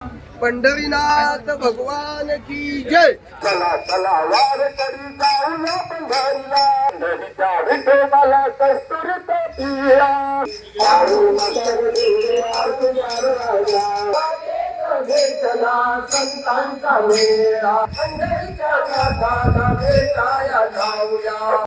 पंढरीनाथ भगवान की जय. चला चला वारकरी जाऊया पंढरीला, पंढरीच्या विठोबाला कस्तुरी पिया. घेतला संतांचा मेळा, पंढरीच्या नाथाला भेटाया जाऊया.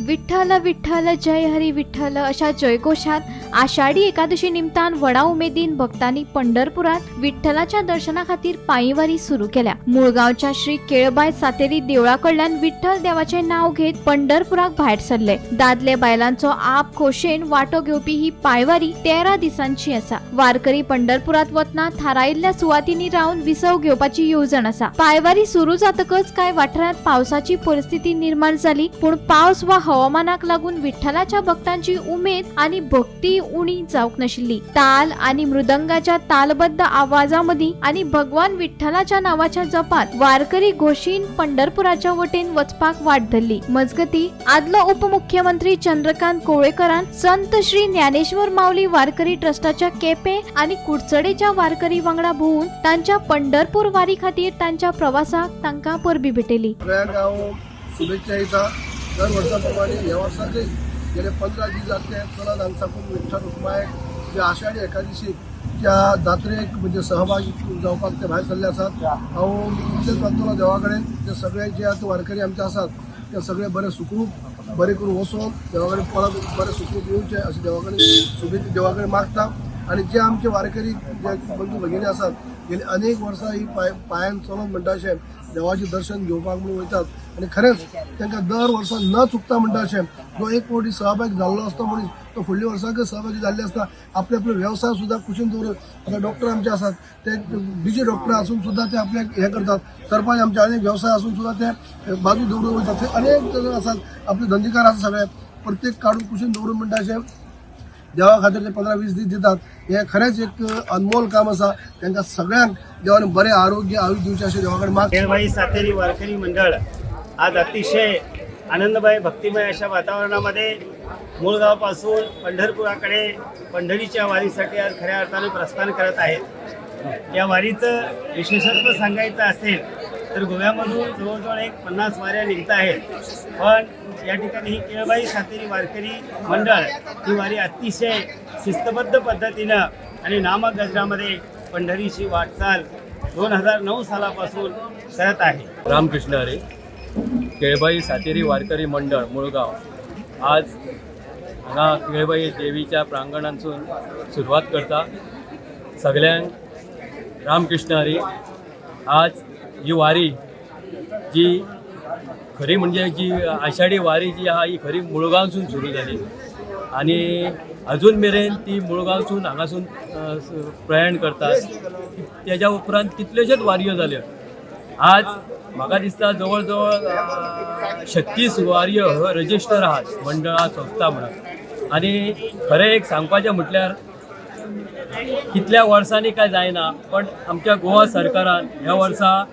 विठ्ठल विठ्ठल जय हरी विठ्ठल अशा जयघोषात आषाढी एकादशी निमतान व्हडा उमेदीन भक्तांनी पंढरपुरात विठ्ठलाच्या दर्शना खातीर पायीवारी सुरू केल्या. मुळगावच्या श्री केळबाय सातेरी देवळा कडल्यान विठ्ठल देवाचे नाव घेत पंढरपुराक भायर सरले. दादले बायलांचो आप खोशेन वांटो घेवपी ही पायवारी 13 दिसांची आसा. वारकरी पंढरपुरात वतना थारायिल्ल्या सुवातींनी रावन विसव घेवपाची येवजण आसा. पायवारी सुरू जातकच कांय वाठारांत पावसाची परिस्थिती निर्माण जाली, पूण पावस वा हवामानाक लागून विठ्ठलाच्या भक्तांची उमेद आनी भक्ती उणी जावंक नाशिल्ली. ताल आनी मृदंगाच्या तालबद्ध आवाजामदीं आनी भगवान विठ्ठलाच्या नावाच्या जपात वारकरी घोशीन पंढरपुराच्या वटेन वचपाक वाट धरली. मजगती आदलो उपमुख्यमंत्री चंद्रकांत कोळेकरान संत श्री ज्ञानेश्वर माऊली वारकरी ट्रस्टाच्या केपें आनी कुडचडेच्या वारकरी वांगडा भोंवून तांच्या पंढरपूर वारी खातीर तांच्या प्रवासाक तांकां परबी भेटयली. सगळ्यांक हांव शुभेच्छा दिता. दर वर्सा प्रमाणे ह्या वर्साकय गेले 15 दीस जातले चलत हांगा साकून विठ्ठल रुक्मायक जे आषाढी एकादशी त्या जात्रेक म्हणजे सहभागी जावपाक ते भायर सरले आसात. हांव इतलेंच मागतलो देवा कडेन, ते सगळे जे आतां वारकरी आमचे आसात ते सगळे बरे सुखरूप बरे करून वचोन देवा कडेन परत बरे सुखरूप येवचे अशें देवा कडेन शुभेच्छा देवा कडेन मागता. आनी जे आमचे वारकरी जे बंधू भगिनी आसात, गेली अनेक वर्सां ही पांयान चलत म्हणटा अशें देवाचें दर्शन घेवपाक म्हणून वयतात आनी खरेंच तांकां दर वर्सा न चुकता म्हणटा अशें जो एक फावटी सहभागी जाल्लो आसता मनीस तो फुडल्या वर्साकय सहभागी जाल्ले आसता. आपले आपले वेवसाय सुद्दां कुशीन दवरून, आतां डॉक्टर आमचे आसात ते बिजी डॉक्टर आसून सुद्दां ते आपले हे करतात. सरपंच आमचे अनेक वेवसाय आसून सुद्दां ते बाजू दवरून वयतात. ते अनेक जाण आसात, आपले धंदेकार आसा, सगळे प्रत्येक काडून कुशीन दवरून म्हणटा अशें देवा खातीर ते 15-20 दीस दितात. हे खरेंच एक अनमोल काम आसा. तांकां सगळ्यांक देवान बरें आरोग्य आयुश्य दिवचें अशें देवा कडेन माग. केळबाई सातेरी वारकरी मंडळ आज अतिशय आनंदमय भक्तिमय अशा वातावरणामध्ये मुळगावपासून पंढरपुराकडे पंढरीच्या वारीसाठी आज खऱ्या अर्थाने प्रस्थान करत आहेत. या वारीचं विशेषत्व सांगायचं असेल तर गोव्यामधून जवळजवळ एक 50 वाऱ्या निघत आहेत, पण या ठिकाणी ही केळबाई सातेरी वारकरी मंडळ ही वारी अतिशय शिस्तबद्ध पद्धतीनं आणि नामगजरामध्ये पंढरीची वाटचाल 2009 सालापासून करत आहे. रामकृष्ण हरी. केळबाई सातेरी वारकरी मंडळ मुळगांव आज हांगा केळबाई देवीच्या प्रांगणांतसून सुरवात करता. सगल्यांक रामकृष्ण हरी. आज ही वारी जी खरी म्हणजे जी आषाढी वारी जी आहा ही खरी मुळगांवसून सुरू जाली आनी अजून मेरेन ती मुळगांवसून हांगासून प्रयाण करतात. तेज्या उपरांत कितल्योश्योच वारयो जाल्यो. आज म्हाका दिसता जवळ जवळ 36 वारयो ह्यो रजिस्टर आहात मंडळां संस्था म्हणून. आनी खरें एक सांगपाचें म्हटल्यार कितल्या वर्सांनी काय जायना, पण आमच्या गोवा सरकारान ह्या वर्सा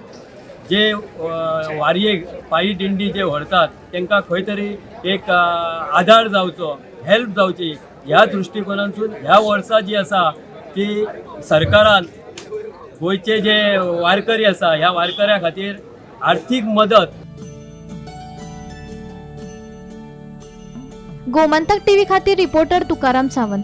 जे वारयेक पायी दिंडी जे व्हरतात तांकां खंय तरी एक आदार जावचो, हेल्प जावची ह्या दृश्टिकोनांतसून ह्या वर्सा जी आसा ती सरकारान गोंयचे जे वारकरी आसा ह्या वारकऱ्या खातीर आर्थीक मदत. गोमंतक टीव्ही खातीर रिपोर्टर तुकाराम सावंत.